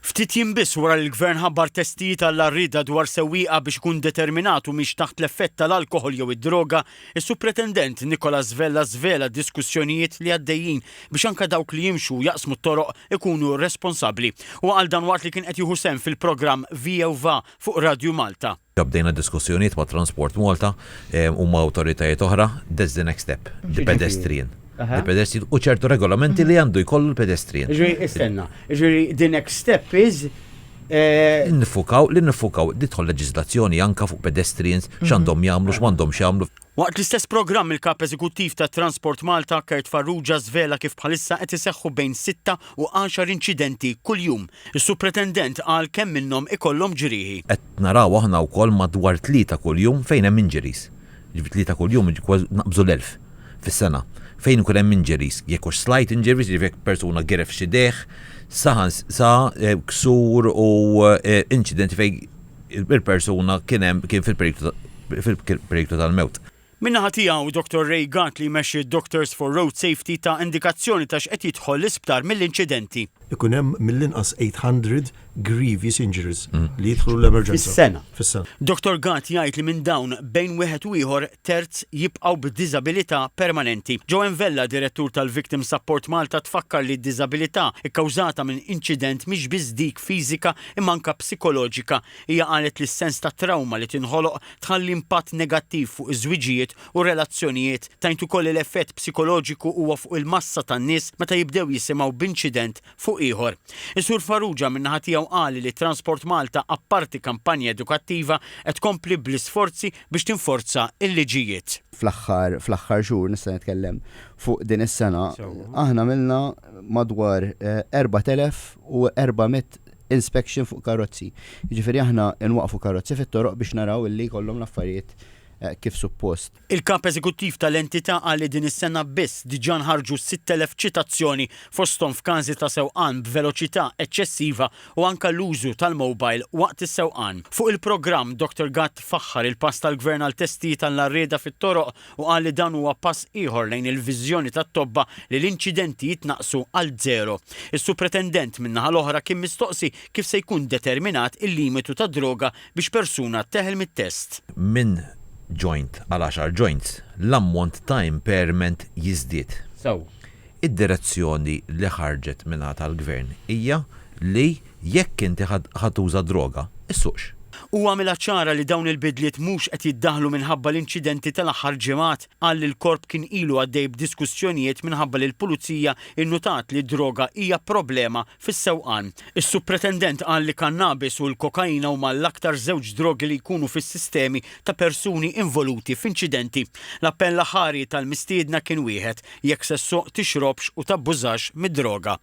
Ftit jiem biss wara li l-Gvern ħabbar testijiet għall-għarrieda dwar sewwieqa biex ikun determinat humiex taħt l-effett tal-alkoħol jew id-droga, is-Supretendent Nicholas Vella żvela diskussjonijiet li għaddejjin biex anke dawk li jimxu u jaqsmu t-toroq ikunu responsabbli. Huwa qal dan waqt li kien qed jieħu sehem fil-programm Vi jew Va fuq Radju Malta. Bdejna diskussjonijiet ma' Transport Malta u ma' awtoritajiet oħra, that's the next step, the pedestrian. The pedestrian u ċertu regolamenti li għandu jkollu l-pedestrian. Ġifieri, istenna, ġifieri the next step is Nifukaw, li nifukaw, tidħol leġiżlazzjoni anka fuq pedestrians, x'għandhom jagħmlu, x'm'għandhomx jagħmlu. Waqt l-istess programm il-Kap Eżekuttiv ta' Transport Malta, Kurt Farrugia żvela kif bħalissa qed iseħħu bejn sitta u għaxar inċidenti kuljum. Is-Supretendent qal kemm minnhom ikollhom ġrieħi. Qed naraw aħna wkoll madwar tlieta kuljum fejn hemm injuries. Jiġifieri tlieta kuljum kważi naqbżu l-1000 fis-sena. Fejn ikun hemm injuries, jekk hux slight injuries, jiġifieri jekk persuna giref x'idejh, saħans sa ksur u inċidenti fejn il-persuna kien hemm kien fil-periklu fil-periklu tal-mewt. Min-naħa tiegħu, Dottor Ray Gatt li jmexxi d-Doctors for Road Safety ta indikazzjoni ta' x'qed jidħol l-isptar mill-inċidenti. Ikun hemm mill-inqas 800 grievous injuries li jidħlu l-emerġenza. Fis-sena. Fis-sena. Dottor Gatt jgħid li minn dawn, bejn wieħed u ieħor, terz jibqgħu b'diżabilità permanenti. Joanne Vella, Direttur tal-Victim Support Malta tfakkar li d-diżabilità kkawżata minn inċident mhix biss dik fiżika imma anke psikoloġika. Hija qalet li s-sens ta' trawma li tinħoloq tħalli impatt negattiv fuq iż-żwiġijiet u r-relazzjonijiet. Tgħid ukoll li l-effett psikoloġiku huwa fuq il-massa tan-nies meta jibdew jisimgħu b'inċident fuq ieħor. Is-Sur Farrugia min-naħa tiegħu qal li Transport Malta apparti kampanja edukattiva qed tkompli bl-isforzi biex tinforza l-liġijiet. Fl-aħħar fl-aħħar xhur nista' nitkellem fuq din is-sena aħna għamilna madwar 4400 inspection fuq karozzi. Jiġifieri aħna nwaqqfu karozzi fit-toroq biex naraw illi jkollhom l-affarijiet kif suppost. Il-Kap Eżekuttiv tal-entità qal li din is-sena biss diġà nħarġu 6,000 ċitazzjoni fosthom f'każi ta' sewqan b'veloċità eċċessiva u anke l-użu tal-mobile waqt is-sewqan. Fuq il-programm, Dottor Gatt faħħar il-pass tal-Gvern għal testijiet għall-għarrieda fit-toroq u qal li dan huwa pass ieħor lejn il-viżjoni tat-tobba li l-inċidenti jitnaqqsu għal zero. Is-Supretendent min-naħa l-oħra kien mistoqsi kif se jkun determinat il-limitu ta' droga biex persuna teħel mit-test. Minn joint għal għaxar joints, l-ammont ta' impairment jiżdied. Sew. Id-direzzjoni li ħarġet minn-naħa tal-Gvern hija li jekk inti ħa tuża droga, issuqx. Huwa għamilha ċara li dawn il-bidliet mhux qed jiddaħħlu minħabba l-inċidenti tal-aħħar ġimgħat. Qal li l-Korp kien ilu għaddej b'diskussjonijiet minħabba li l-Pulizija nnutat li d-droga hija problema fis-sewqan. Is-Supretendent qal li kannabis u l-kokaina huma l-aktar żewġ drogi li jkunu fis-sistemi ta' persuni involuti f'inċidenti. L-appell aħħari tal-mistiedna kien wieħed, jekk se ssuq tixrobx u tabbużax mid-droga.